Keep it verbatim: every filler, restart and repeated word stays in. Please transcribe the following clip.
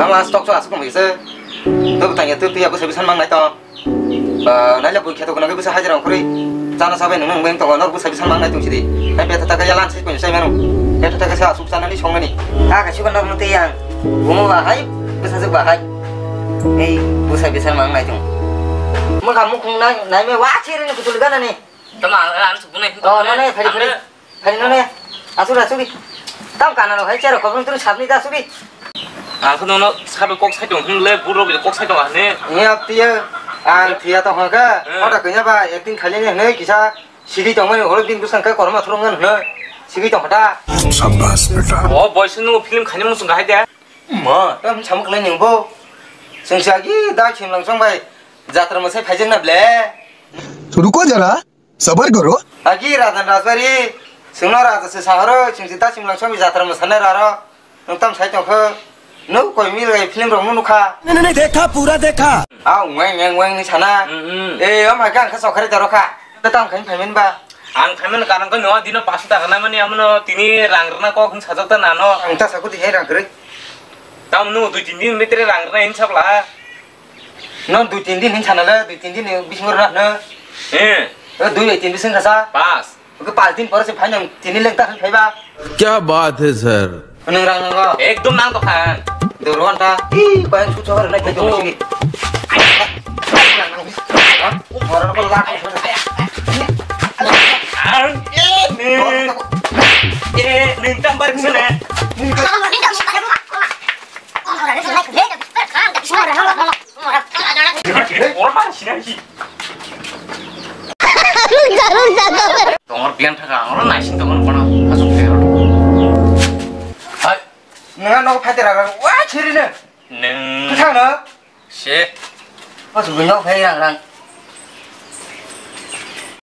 Ang last talk so asuk kong bisa. Tu tanya tu tu ya bisa bisa mang nai to. Ba nai le bui kheto kono bisa hajar ang kuri. Chana sabai nung nung beng to nor bisa bisa mang nai tu sidi. Hai beta taka ya lan si kong sai manu. Beta taka sa asuk chana ni song ni. Ah, ka chukan nor muti yang. Bumu ba hai, bisa suk ba hai. Ei, bisa bisa mang nai tu. Mukha mukhung nai nai me wa chiri ni kutul gana ni. Tama ang ang suk bunai. Oh, nai nai, phari phari. Phari none, asuri, asuri. Tam kana rok hai chair rok khobong turu sabni ta asuri. Ang khe nono sabai kok sai tong hwnle, buro bai kok sai tong hane. Ni aptiya, ang thiya tong hwnka. Hmm. Ora kanya ba, acting khali ni hwnwi kisa sigi tong mani holo bin bwsang khe korma thurung ngan hwnwi. Sigi tong hata. Shabash beta. O boy sunu film khani mung sung hai de. Ma, tam chamuk lai ning bo. Sung sagi da chim lang song bai. Jatra mo sai phai jeng na ble. Ruko jara. Sabar karo. Agi Rajan Rajbari, sungno Raja se sahoro, sung sita simlang somi jatra mo sanai raro. Nung tam sai tong kho. Nuk koi mil gai film rok mo nukha. नहीं नहीं नहीं, देखा, पूरा देखा। Ah, weng weng weng ni sana. Hmm, hmm. Eh, om hai kang kha sokhari taro kha. Ta tam khain phaimen ba. Ang phaimen karang ko no dino pasu ta kana mani amno tini rang rna ko khun sajak ta nano. Ang ta saku di hai rang kre. Tam no dui tin din mitre rang rna in sabla. No dui tin din hin sana le, dui tin din bisingo rna no. Eh. Dui tin bisingo sa. Pas. Ko pas din pore se phai nang tini leng ta phai ba. क्या बात है sir. Nang rang nang. Ekdom nang to khan. Dor wan ta. Ih, pai su chor na ke dong sigi. Ang. Eh, ni. Eh, ni tam bar sene. Oro man sinai si. Tongor pian thaka, oro naising tongor kono, asuk tero. Hai. Nang no phater aga, wa chiri ne. Neng. Thang na. Se. Asuk no phai rang rang.